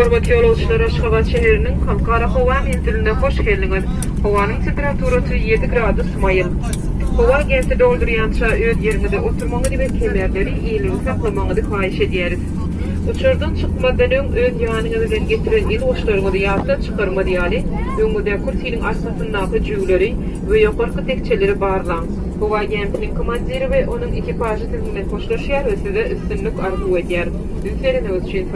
Hormatly ýolagçylar, Aşgabat şäheriniň Halkara howa menziline hoş geldiňiz! Howanyň temperaturasy ýedi gradus maýyl. Howa gämisi doldurýança öz ýeriňizde oturmagyňyzy we kemerleri ýylylygy saklamagyňyzy haýyş edýäris. Uçardan çykmazdan öň öz ýanyňyz bilen getiren el goşlaryňyzy ýatdan çykarmaz ýaly, öňüňizdäki kürsiniň arkasyndaky jübüleri we ýokarky tekjeleri barlaň. Howa gämisiniň komandiri we onuň ekipažy siziň bilen hoşlaşýar we size üstünlik arzuw edýär. Üns bereniňiz üçin sag.